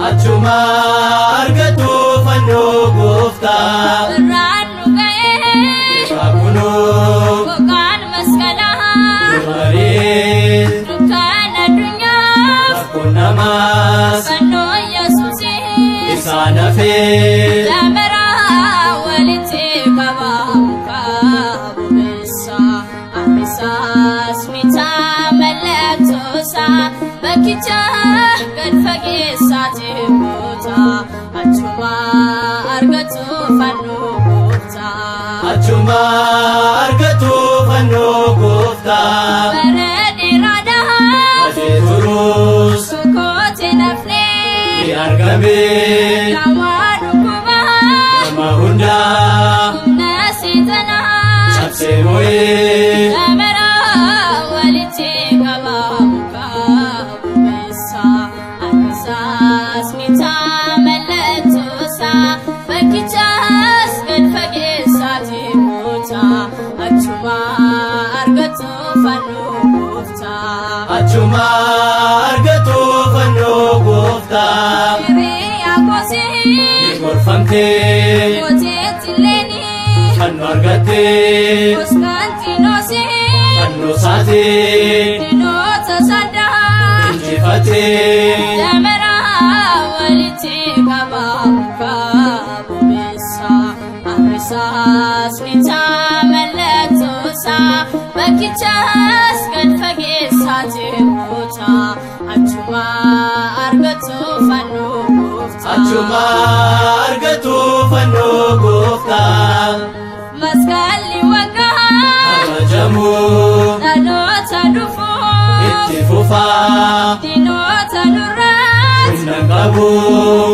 Achuma argatu fannoo gooftaa. Birraan nu ga'ee. Ifaakunoo. Gogaan masqalaa. Dubaree. Dukkaan addunyaaf. Rakkoon namaas. Fannoo Yesuusii. Isaan hafee. Dameraa walitti qabaa mukaa bobeessa. Annisaas ni ta'a mallattoosaa. Bakkicha gad fageessaa jibboota. Achuma argatu fannoo gooftaa. Achuma argatu fannoo gooftaa. Bara dheeraadhaaf. Badee turus. Sukkootti nafnee. Ni argame. Dawaa dhukkubaa. Nama hundaa. Humna seexanaa. Cabsee moo'ee. Dameraa walitti qabaa mukaa bobeessa. Annisaas ni ta'a mallattoosaa. Bakkichaas gad fageessaa jibboota. Achuma argatu fannoo gooftaa. Achuma argatu fannoo gooftaa. Hiriyaa koosii. Ni gorfamtee. Mootiitti leenii. Fannoo argattee. Konstaantiinoosii. Fannoo saatee. Diinota saddaa. Injifatee. Dameraa walitti qabaa mukaa bobeessa. Annisaas ni ta'a mallattoosaa. Bakkichaas gad fageessaa jibboota. Achuma argatu fannoo gooftaa. Achuma argatu fannoo gooftaa. Masqalli waggaa. Kabajamuu. Dhaloota dhufuuf. Itti fufaa. Diinota durraatti. Humna qabu.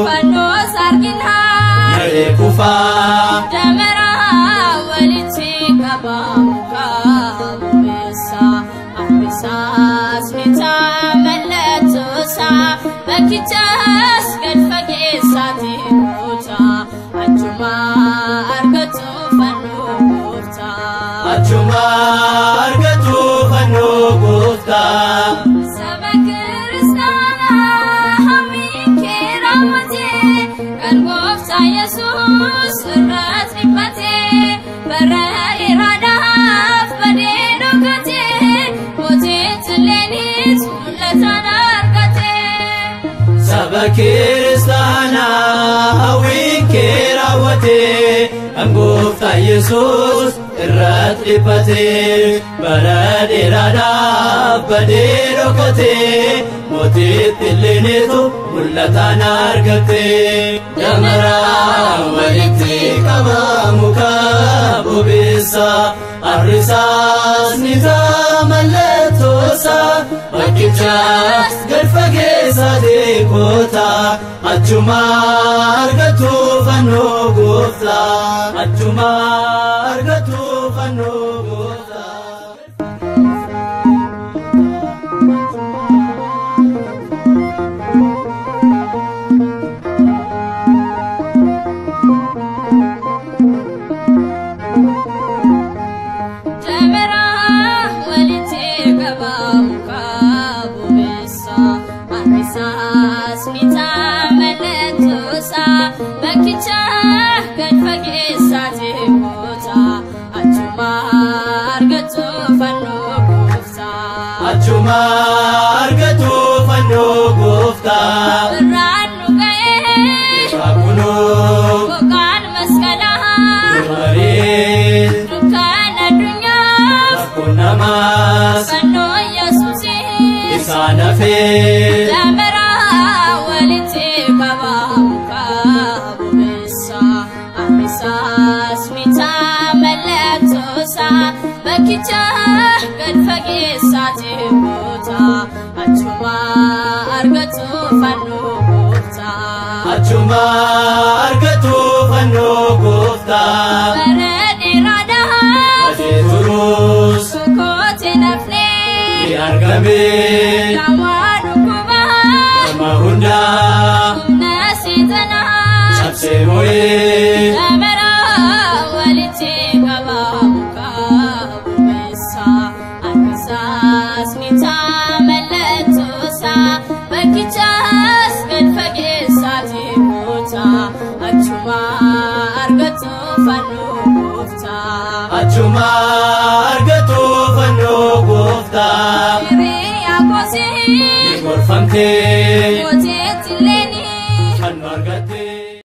Fannoos arginaa. Naree kufaa. Dameraa walitti qabaa mukaa bobeessa. Annisaas ni ta'a mallattoosaa. Bakkichaas gad fageessaa jibboota. Achuma argatu fannoo gooftaa. Achuma argatu fannoo gooftaa. Saba kiristaanaa hawwiin kee raawwatee kan gooftaa Yesuus irratti dhiphatee bara dheeraadhaaf badee dhokatee mootichi leenis mul'atan argatee. Saba kiristaanaa hawwiin kee raawwatee kan gooftaa Yesuus irratti dhiphatee bara dheeraadhaaf badee dhokatee mootitti illeeneetu mul'atan argatee. Dameraa walitti qabaa mukaa bobeessa. Annisaas ni ta'a mallattoosaa. Bakkichaas gad fageessaa deekota. Achuma argatu fannoo gooftaa. Achuma argatu fannoo gooftaa. Dameraa walitti qabaa mukaa bobeessa. Annisaas ni ta'a mallattoosaa. Bakkicha gad fageessaa jibboota. Achuma argatu fannoo gooftaa. Achuma argatu fannoo gooftaa. Birraan nu ga'ee. Ifaakunoo. Gogaan masqalaa. Dubaree. Dukkaan addunyaaf. Rakkoon namaas. Fannoo Yesuusii. Isaan hafee. Dameraa walitti qabaa mukaa bobeessa. Annisaas ni ta'a mallattoosaa. Bakkicha gad fageessaa jibboota. Achuma argatu fannoo gooftaa. Achuma Achuma argatu fannoo gooftaa. Bara dheeraadhaa Badee turus sukkootti nafnee ni argame. Dawaa dhukkubaa Nama hundaa humna seexanaa cabsee moo'ee. Dabara walitti qabaa mukaa bobeessa Annisaas ni ta'a mallattoosaa bakkichaas gad fageessaati goota achuma argatu fannoo gooftaa. Achuma argatu fannoo gooftaa. Hiriyaa koosii Ni gorfamtee